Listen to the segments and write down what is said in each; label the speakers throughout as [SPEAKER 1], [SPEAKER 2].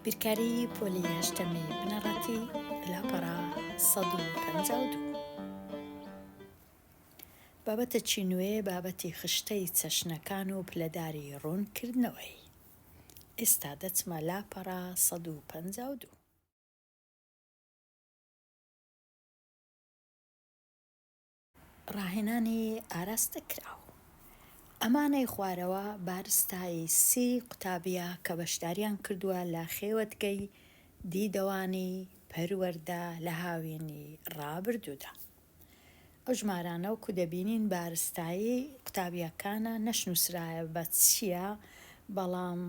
[SPEAKER 1] بیرکاریی پۆلی هەشتەمی بنەڕەتی، لاپەڕە 152. بابەتەکی نوێ، بابەتی خشتەی چەشنەکان و پلەداری ڕوونکردنەوەی. ئێستا دەچمە لاپەڕە 152. ڕاهێنانی ئاراستەکراو. ئەمانەی خوارەوە بارستایی سی قوتابییە کە بەشداریان کردووە لە خێوەتگەی دیدەوانی پەروەردە لە هاوینی ڕابردوودا. ئەو ژمارانە وەکو دەبینین بارستایی قوتابییەکانە نەشنووسرایە بە چییە بەڵام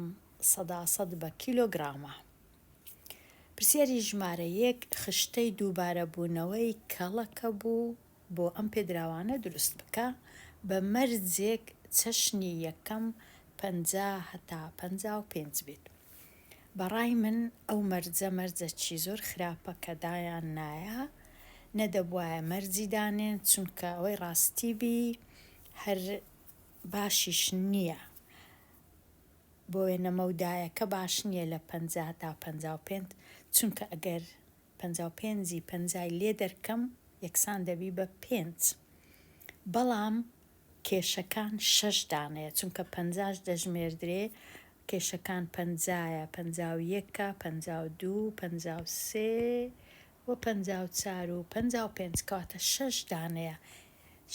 [SPEAKER 1] سەداسەد بە کیلۆگرامە. پرسیاری ژمارە یەک، خشتەی دووبارەبوونەوەی کەڵەکەبوو بۆ ئەم پێدراوانە دروست بکە، بە مەرجێک چەشنی یەکەم 50 هەتا 55 بێت. بە ڕای من ئەو مەرجە مەرجەکی زۆر خراپە کە دایان نایە، نەدەبوایە مەرجی دانێن چونکە ئەوەی ڕاستی بی هەر باشیش نییە. بۆ وێنە مەودایەکە باش نیە لە 50 تا 55 چونکە ئەگەر 55 ی پەنجای لێ دەرکەم یەکسان دەبی بە پێنج بەڵام کێشەکان شەش دانەیە چونکە پەنجاش دەژمێردرێ کێشەکان پەنجایە 51ە 52 53 و 54 و 55 کەواتە شەش دانەیە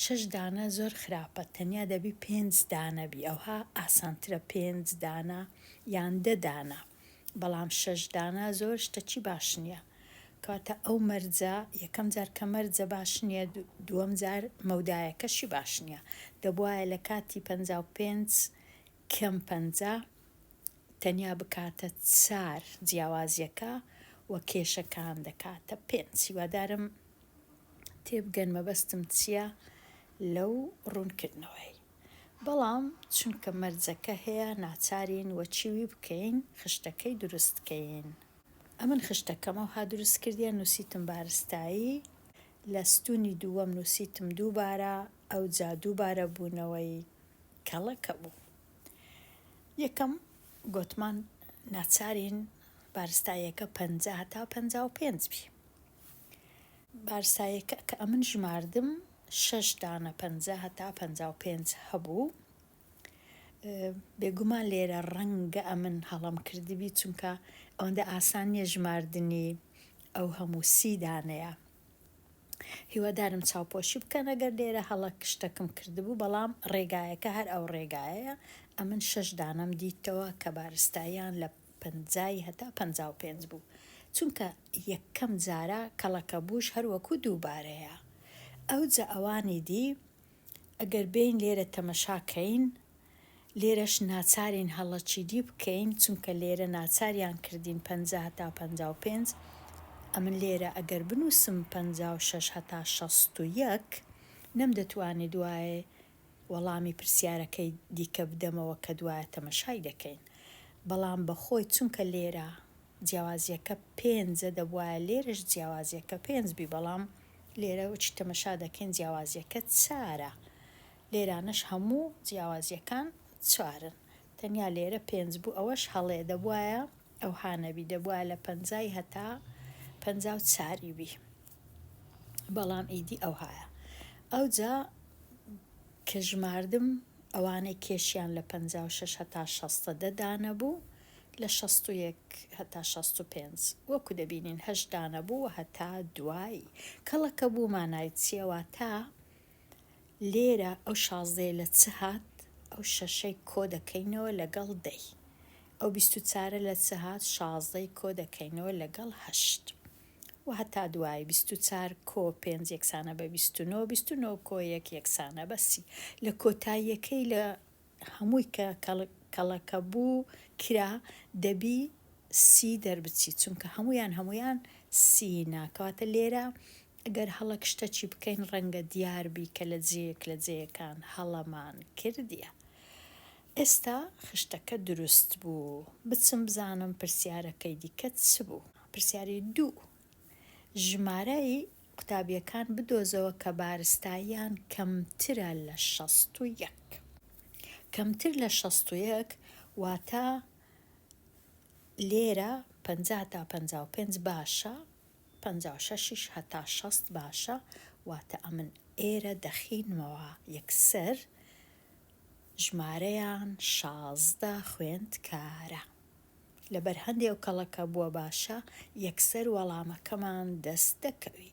[SPEAKER 1] شەش دانە زۆر خراپە تەنیا دەبی پێنج دانە بی ئەوها ئاسانترە پێنج دانە یان دە دانە بەڵام شەش دانە زۆر شتەکی باش نیە کەواتە ئەو مەرجە یەکەم جار کە مەرجە باش نیە دووەم جار مەودایەکەشی باش نیە دەبوایە لە کاتی 55 کەم 50 تەنیا بکاتە چار جیاوازیەکە و کێشەکان دەکاتە پێنج هیوادارم تێبگەن مەبەستم چیە لەو ڕوونکردنەوەی. بەڵام چونکە مەرجەکە هەیە ناچارین وەچیوی بکەین خشتەکەی دروست کەین. ئەمن خشتەکەم ئەوها دروست کردیە نوسیتم بارستایی لە ستونی دووەم نوسیتم دووبارە ئەوجا دووبارە بوونەوەی کەڵەکە بوو. یەکەم گۆتمان ناچارین بارستاییەکە 50 هەتا 55 بی. بارسایەکە کە ئەمن ژماردم شەش دانە 50 هەتا 55 هەبوو. بێگومان لێرە ڕەنگە ئەمن هەڵەم کردبی چونکە ئەوەندە ئاسان نییە ژماردنی ئەو هەموو سی دانەیە. هیوادارم چاوپۆشی بکەن ئەگەر لێرە هەڵە شتەکم کردبوو بەڵام ڕێگایەکە هەر ئەو ڕێگایەیە ئەمن شەش دانەم دیتەوە کە بارستاییان لە پەنجای هەتا 55 بوو چونکە یەکەم جارە کەڵەکەبووش هەر وەکو دووبارەیە ئەوجا ئەوانی دی ئەگەر بێین لێرە تەمەشا کەین لێرەش ناچارین هەڵەکی دی بکەین چونکە لێرە ناچاریان کردین 50 هەتا 55 ئەمن لێرە ئەگەر بنووسم 56 هەتا 61 نەمدەتوانی دوایێ وەڵامی پرسیارەکەی دیکە بدەمەوە کە دوایە تەمەشای دەکەین بەڵام بەخۆی چونکە لێرە جیاوازیەکە پێنجە دەبوایە لێرەش جیاوازیەکە پێنج بی بەڵام لێرە وەکی تەمەشا دەکەین جیاوازیەکە چارە لێرانەش هەموو جیاوازیەکان چوارن تەنیا لێرە پێنج بوو ئەوەش هەڵەیە دەبوایە ئەوها نەبی دەبوایە لە پەنجای هەتا پەنجا و چاری بی بەڵام ئیدی ئەوهایە ئەوجا کە ژماردم ئەوانەی کێشیان لە 56 هەتا شەستە دە دانە بوو لە 61 هەتا 65 وەکو دەبینین هەشت دانە بوو و هەتا دوایی کەڵەکە بوو مانای چییە واتە لێرە ئەو شازدەیە لە چ هات ئەو شەشەی کۆ دەکەینەوە لەگەڵ دەی ئەو بیست و چارە لە چ هات شازدەی کۆ دەکەینەوە لەگەڵ هەشت و هەتا دوایی 24 کۆ پێنج یەکسانە بە 29 29 کۆ یەک یەکسانە بە سی لە کۆتاییەکەی لە هەمووی کە کەڵەکە بوو کرا دەبی سی دەربچی چونکە هەموویان هەموویان سینە کەواتە لێرە ئەگەر هەڵەک شتەکی بکەین ڕەنگە دیار بی کە لە جێیەک لە جێیەکان هەڵەمان کردیە. ئێستا خشتەکە دروست بوو. بچم بزانم پرسیارەکەی دیکە چ بوو؟ پرسیاری دوو، ژمارەی قوتابییەکان بدۆزەوە کە بارستاییان کەمترە لە 61. کەمتر لە 61 واتە لێرە. 50 هەتا 55 باشە، 56 یش هەتا 60 باشە، واتە ئەمن ئێرە دەخینمەوە یەکسەر ژمارەیان 16 خوێندکارە. لەبەر هەندێ ئەو کەڵەکە بووە باشە یەکسەر وەڵامەکەمان دەست دەکەوی.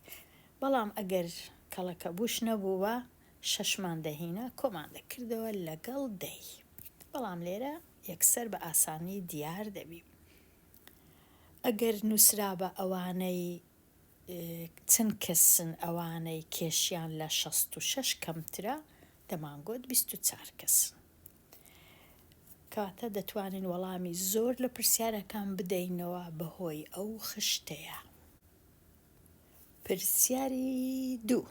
[SPEAKER 1] بەڵام ئەگەر کەڵەکە بووش نەبووبا شەشمان دەهینا کۆمان دەکردەوە لەگەڵ دەی. بەڵام لێرە یەکسەر بە ئاسانی دیار دەبی. ئەگەر نووسرابا ئەوانەی چەند کەسن ئەوانەی کێشیان لە 66 کەمترە دەمانگۆت 24 کەسن. کەواتە دەتوانین وەڵامی زۆر لە پرسیارەکان بدەینەوە بەهۆی ئەو خشتەیە. پرسیاری دوو.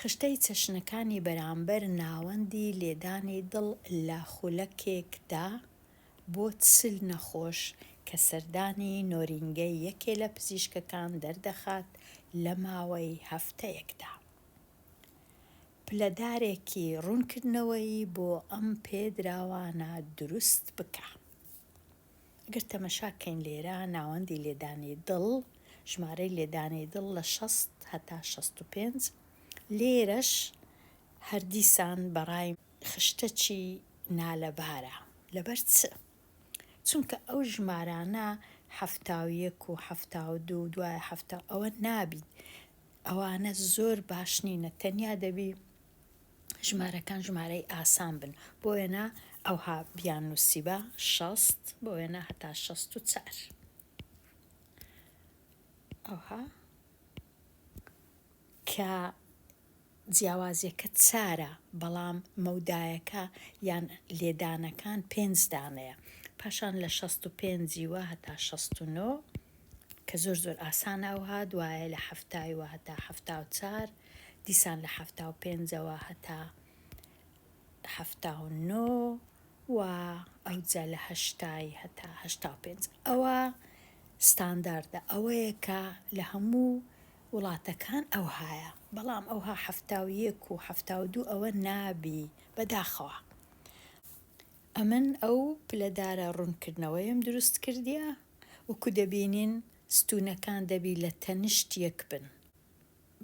[SPEAKER 1] خشتەی چەشنەکانی بەرامبەر ناوەندی لێدانی دڵ لە خولەکێکدا بۆ 40 نەخۆش کە سەردانی نۆرینگەی یەکێ لە پزیشکەکان دەردەخات لە ماوەی هەفتەیەکدا. پلەدارێکی ڕوونکردنەوەیی بۆ ئەم پێدراوانە دروست بکە. گەر تەمەشا کەین لێرە ناوەندی لێدانی دڵ، ژمارەی لێدانی دڵ لە 60 هەتا 65، لێرەش هەر دیسان بەڕای خشتەکی نالەبارە. لەبەر چ؟ چونکە ئەو ژمارانە 71 و 72 و دوایە 70 ئەوە نابیت ئەوانە زۆر باش نینە تەنیا دەبی ژمارەکان ژمارەی ئاسان بن بۆ وێنە ئەوها بیان نووسیبا 60 بۆ وێنە هەتا 64 ئەوها کە جیاوازیەکە چارە بەڵام مەودایەکە یان لێدانەکان پێنج دانەیە پاشان لە 65 وە هەتا 69 کە زۆر زۆر ئاسانە ئەوها دوایە لە حەفتایوە هەتا 74 دیسان لە 75ەوە هەتا 79 و ئەوجا لە هەشتای هەتا 85 ئەوە ستانداردە ئەوەیە کە لە هەموو وڵاتەکان ئەوهایە بەڵام ئەوها 71 و 72 ئەوە نابی بەداخەوە. ئەمن ئەو پلەدارە ڕوونکردنەوەیم دروست کردیە وەکو دەبینین ستوونەکان دەبی لە تەنشت یەک بن.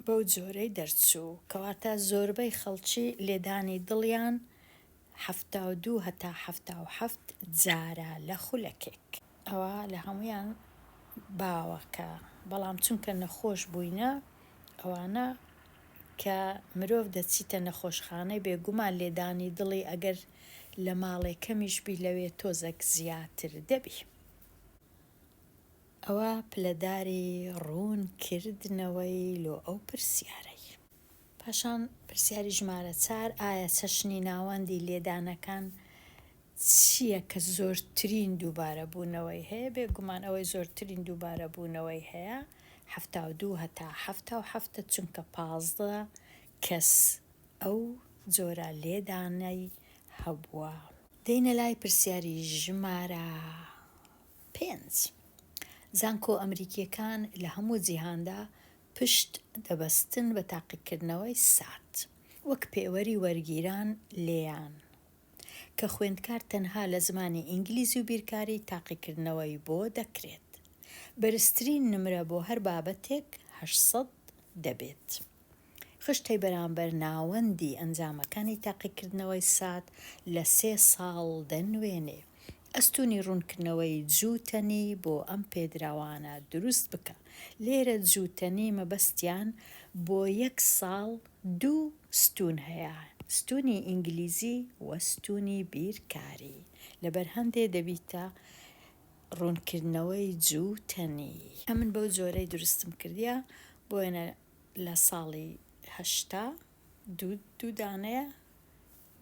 [SPEAKER 1] بەو جۆرەی دەرچوو. کەواتە زۆربەی خەڵکی لێدانی دڵیان 72 هەتا 77 جارە لە خولەکێک. ئەوە لە هەموویان باوە کە بەڵام چونکە نەخۆش بووینە ئەوانە کە مرۆڤ دەچیتە نەخۆشخانەی بێگومان لێدانی دڵی ئەگەر لە ماڵێ کەمیش بی لەوێ تۆزەک زیاتر دەبی. ئەوە پلەداری ڕوون کردنەوەی لۆ ئەو پرسیارەی. پاشان پرسیاری ژمارە چار، ئایا چەشنی ناوەندی لێدانەکان چییە کە زۆرترین دووبارەبوونەوەی هەیە؟ بێگومان ئەوەی زۆرترین دووبارەبوونەوەی هەیە 72 هەتا 77 ە چونکە 15 کەس ئەو جۆرە لێدانەی هەبووە. دێینە لای پرسیاری ژمارە پێنج. زانکۆ ئەمریکییەکان لە هەموو جیهاندا پشت دەبەستن بە تاقیکردنەوەی سات وەک پێوەری وەرگیران لێیان، کە خوێندکار تەنها لە زمانی ئینگلیزی و بیرکاری تاقیکردنەوەی بۆ دەکرێت. بەرزترین نمرە بۆ هەر بابەتێک 800 دەبێت. خشتەی بەرامبەر ناوەندی ئەنجامەکانی تاقیکردنەوەی سات لە سێ ساڵ دەنوێنێ. ئەستوونی ڕوونکردنەوەی جووتەنی بۆ ئەم پێدراوانە دروست بکە. لێرە جووتەنی مەبەستیان بۆ یەک ساڵ دوو ستوون هەیە، ستوونی ئینگلیزی و ستوونی بیرکاری. لەبەر هەندێ دەبیتە ڕوونکردنەوەی جووتەنی. ئەمن بەو جۆرەی دروستم کردیە بۆیەنە لە ساڵی 80 دوو دوو دانەیە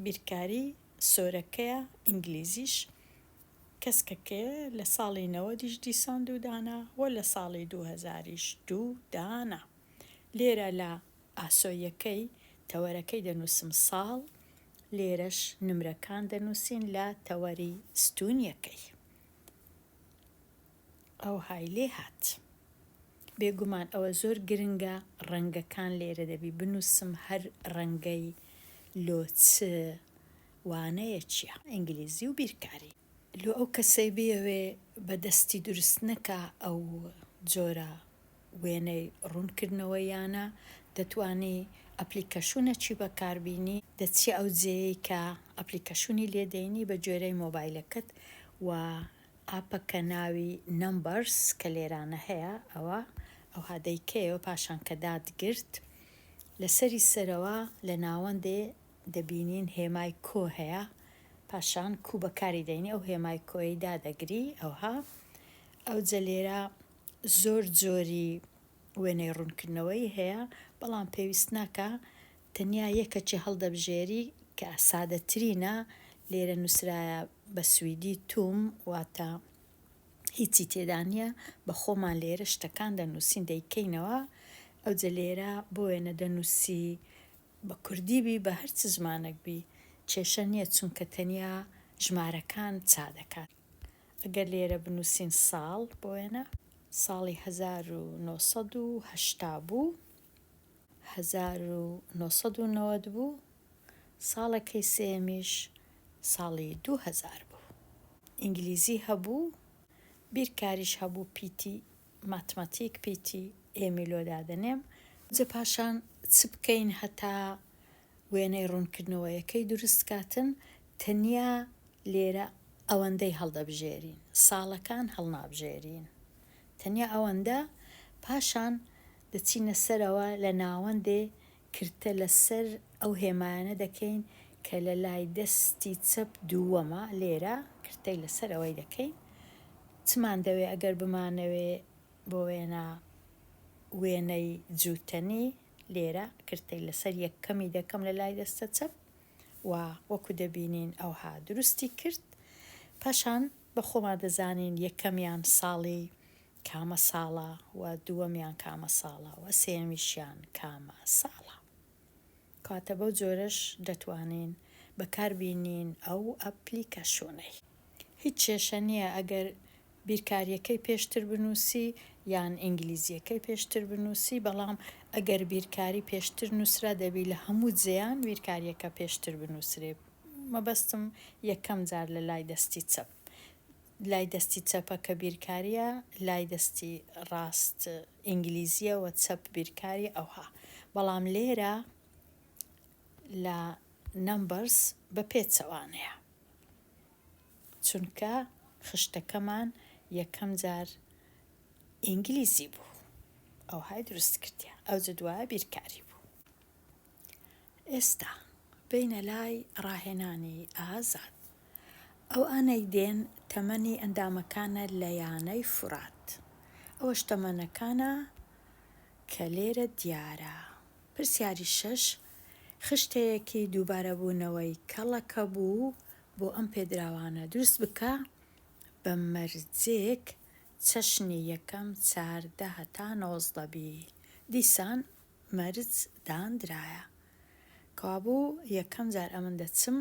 [SPEAKER 1] بیرکاری سۆرەکەیە ئینگلیزیش کەسکەکەیە لە ساڵی نەوەدیش دیسان دوو دانە و لە ساڵی دوو هەزاریش دوو دانە لێرە لە ئاسۆیەکەی تەوەرەکەی دەنووسم ساڵ لێرەش نمرەکان دەنووسین لە تەوەری ستوونیەکەی ئەوهای لێ هات. بێگومان ئەوە زۆر گرنگە ڕەنگەکان لێرە دەبی بنووسم هەر ڕەنگەی لۆ چ وانەیەکیە ئینگلیزی و بیرکاری. لۆ ئەو کەسەی بیەوێ بە دەستی دروست نەکا ئەو جۆرە وێنەی ڕوونکردنەوەییانە دەتوانی ئەپلیکەشونەکی بەکاربینی، دەچیە ئەو جێیەی کە ئەپلیکەشونی لێ دەینی بە گوێرەی مۆبایلەکەت و ئاپەکە ناوی Numbers کە لێرانە هەیە ئەوە ئەوها دەیکەیەوە پاشان کە داتگرت لەسەری سەرەوە لە ناوەندێ دەبینین هێمای کۆ هەیە پاشان کو بەکاری دەینی ئەو هێمای کۆیەی دادەگری ئەوها ئەوجە لێرە زۆر جۆری وێنەی ڕوونکردنەوەی هەیە بەڵام پێویست ناکا تەنیا یەکەکی هەڵدەبژێری کە سادەترینە لێرە نووسرایە بە سویدی tom واتە هیچی تێدا نییە بە خۆمان لێرە شتەکان دەنووسین دەیکەینەوە ئەوجە لێرە بۆ وێنە دەنووسی بە کوردی بی بە هەر چ زمانەک بی کێشە نییە چونکە تەنیا ژمارەکان چا دەکات. ئەگەر لێرە بنووسین ساڵ بۆ وێنە ساڵی 1980 بوو 1990 بوو ساڵەکەی سێیەمیش ساڵی 2000 بوو ئینگلیزی هەبوو بیرکاریش هەبوو پیتی ماتماتیک پیتی ئێمی لۆ دادەنێم. جا پاشان چ بکەین هەتا وێنەی ڕوونکردنەوەیەکەی دروست کاتن تەنیا لێرە ئەوەندەی هەڵدەبژێرین ساڵەکان هەڵنابژێرین تەنیا ئەوەندە پاشان دەچینە سەرەوە لە ناوەندێ کرتە لە سەر ئەو هێمایانە دەکەین کە لە لای دەستی چەپ دووەمە لێرە کرتەی لە سەر ئەوەی دەکەین چمان دەوێ ئەگەر بمانەوێ بۆ وێنە وێنەی جووتەنی لێرە کرتەی لە سەر یەکەمی دەکەم لە لای دەستە چەپ و وەکو دەبینین ئەوها دروستی کرد پاشان بە خۆمان دەزانین یەکەمیان ساڵی کامە ساڵە و دووەمیان کامە ساڵە و سێیەمیشیان کامە ساڵە. کەواتە بەو جۆرەش دەتوانین بەکار بینین ئەو ئەپلیکەشونەی. هیچ کێشە نییە ئەگەر بیرکارییەکەی پێشتر بنووسی یان ئینگلیزییەکەی پێشتر بنووسی، بەڵام ئەگەر بیرکاری پێشتر نووسرا دەبی لە هەموو جێیان بیرکارییەکە پێشتر بنووسرێ، مەبەستم یەکەم جار لە لای دەستی چەپ لای دەستی چەپە کە بیرکاریە لای دەستی ڕاست ئینگلیزیە وە چەپ بیرکاری ئەوها بەڵام لێرە لە Numbers بە پێچەوانەیە چونکە خشتەکەمان یەکەم جار ئینگلیزی بوو ئەوهای دروست کردیە ئەوجە دوایە بیرکاری بوو. ئێستا بێینە لای ڕاهێنانی ئازاد. ئەوانەی دێن تەمەنی ئەندامەکانە لە یانەی فورات. ئەوەش تەمەنەکانە کە لێرە دیارە. پرسیاری شەش، خشتەیەکی دووبارەبوونەوەی کەڵەکەبوو بۆ ئەم پێدراوانە دروست بکە بە مەرجێک چەشنی یەکەم 14 هەتا 19 بی. دیسان مەرج داندرایە. کەوابوو یەکەم جار ئەمن دەچم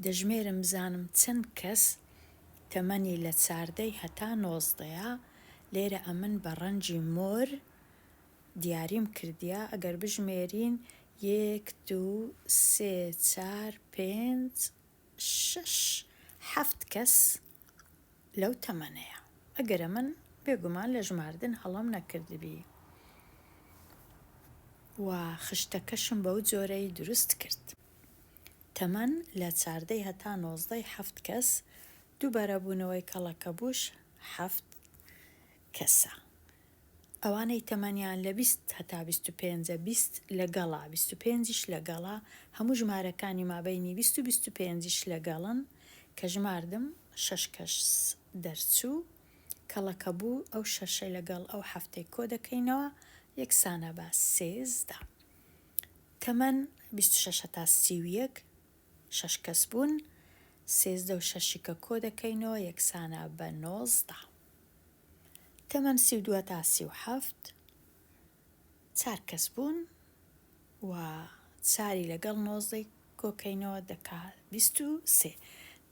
[SPEAKER 1] دەژمێرم بزانم چەند کەس تەمەنی لە چاردەی هەتا نۆزدەیە، لێرە ئەمن بە ڕەنگی مۆر دیاریم کردیە، ئەگەر بژمێرین یەک دوو سێ چار پێنج شەش حەفت کەس لەو تەمەنەیە. ئەگەر ئەمن بێگومان لە ژماردن هەڵەم نەکردبی و خشتەکەشم بەو جۆرەی دروست کرد. تەمەن لە چاردەی هەتا نۆزدەی حەفت کەس، دووبارە بوونەوەی کەڵەکەبووش حەفت کەسە. ئەوانەی تەمەنیان لە 20 هەتا 25ە، 20 لەگەڵە، 25یش لەگەڵە، هەموو ژمارەکانی مابەینی 20 و 25یش لەگەڵن، کە ژماردم شەش کەس دەرچوو، کەڵەکەبوو ئەو شەشەی لەگەڵ ئەو حەفتەی کۆدەکەینەوە یەکسانە بە 13. تەمەن 26 هەتا 31، شەش کەس بوون، 13 و شەشی کە کۆدەکەینەوە یەکسانە بە 19. تەمەن 32 هەتا 37، چار کەس بوون و چاری لەگەڵ نۆزدەی کۆکەینەوە دەکا 23.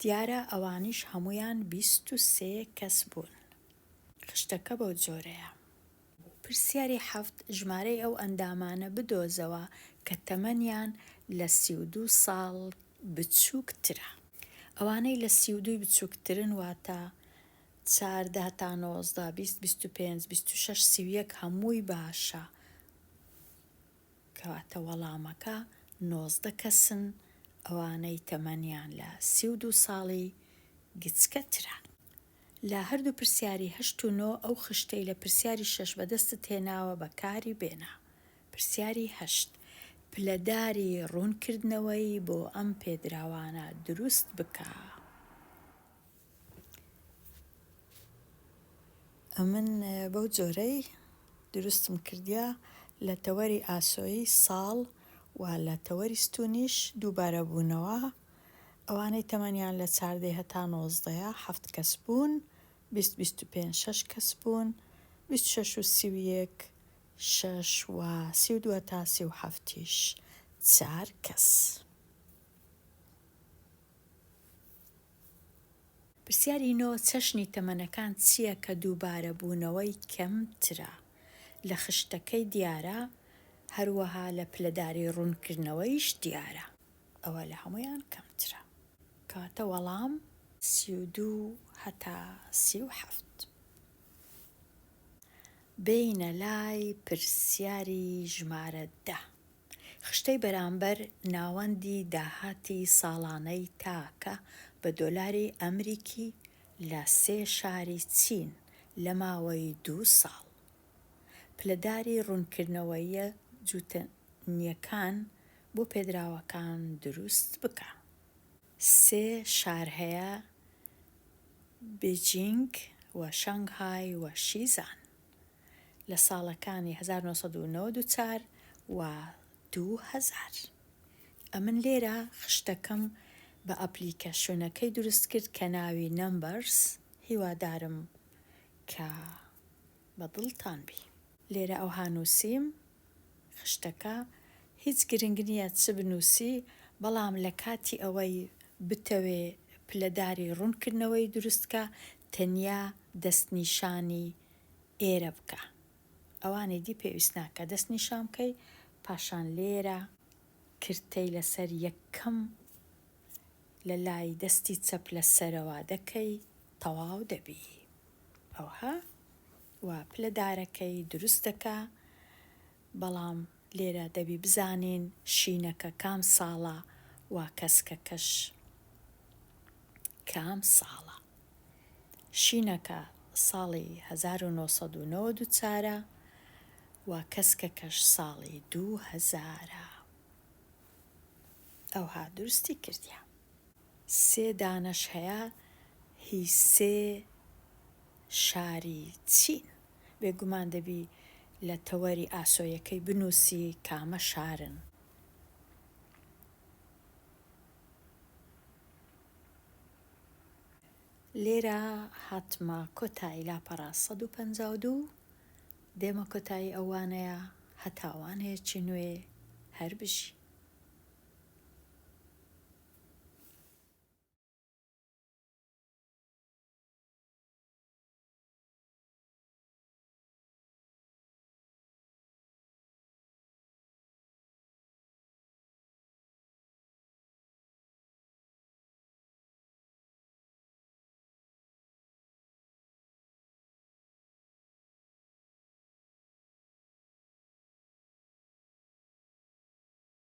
[SPEAKER 1] دیارە ئەوانیش هەموویان 23 کەس بوون. خشتەکە بەو جۆرەیە. پرسیاری حەفت، ژمارەی ئەو ئەندامانە بدۆزەوە کە تەمەنیان لە 32 ساڵ بچووکترە. ئەوانەی لە 32ی بچووکترن واتە 14 هەتا 19، 20، 25، 26، 31 هەمووی باشە. کەواتە وەڵامەکە 19 کەسن ئەوانەی تەمەنیان لە 32 ساڵی گچکەترە. لە هەردوو پرسیاری هەشت و نۆ ئەو خشتەی لە پرسیاری شەش بەدەستت هێناوە بەکاری بێنە. پرسیاری هەشت، پلەداری ڕوونکردنەوەی بۆ ئەم پێدراوانە دروست بکە. ئەمن بەو جۆرەی دروستم کردیە لە تەوەری ئاسۆیی ساڵ و لە تەوەری ستوونیش دووبارە بوونەوە ئەوانەی تەمەنیان لە چاردەی هەتا نۆزدەیە حەفت کەس بوون، 20 25 شەش کەس بوون، 26 و 31 شەش و 32 هەتا 37 یش چار کەس. پرسیاری نۆ، چەشنی تەمەنەکان چییە کە دووبارەبوونەوەی کەمترە؟ لە خشتەکەی دیارە، هەروەها لە پلەداری ڕوونکردنەوەیش دیارە. ئەوە لە هەموویان کەمترە. کەواتە وەڵام. 32 هەتا 37. بێینە لای پرسیاری ژمارە دە. خشتەی بەرامبەر ناوەندی داهاتی ساڵانەی تاکە بە دۆلاری ئەمریکی لە سێ شاری چین لە ماوەی دوو ساڵ. پلەداری ڕوونکردنەوەییە جووتەنییەکان بۆ پێدراوەکان دروست بکە. سێ شار هەیە، بێجینگ و شانگهای و شیزان. لە ساڵەکانی 1994 و 2000. ئەمن لێرە خشتەکەم بە ئەپلیکەشنەکەی دروست کرد کە ناوی Numbers هیوادارم کە بە دڵتان بی. لێرە ئەوها نووسیم خشتەکە هیچ گرنگ نییە چ بنووسی بەڵام لە کاتی ئەوەی بتەوێ پلەداری ڕوونکردنەوەی دروست کە تەنیا دەستنیشانی ئێرە بکە ئەوانی دی پێویست ناکا دەستنیشان بکەی پاشان لێرە کرتەی لەسەر یەکەم لە لای دەستی چەپ لە سەرەوە دەکەی تەواو دەبی ئەوها و پلەدارەکەی دروست دەکا بەڵام لێرە دەبی بزانین شینەکە کام ساڵە و کەسکەکەش کام ساڵە. شینەکە ساڵی 1994 ە و کەسکەکەش ساڵی 2000 ە. ئەوها دروستی کردیە. سێ دانەش هەیە هی سێ شاری چین. بێگومان دەبی لە تەوەری ئاسۆیەکەی بنووسی کامە شارن. لێرە هاتمە کۆتایی لاپەڕە 152، دێمە کۆتایی ئەو وانەیە، هەتا وانەیەکی نوێ هەر بژی.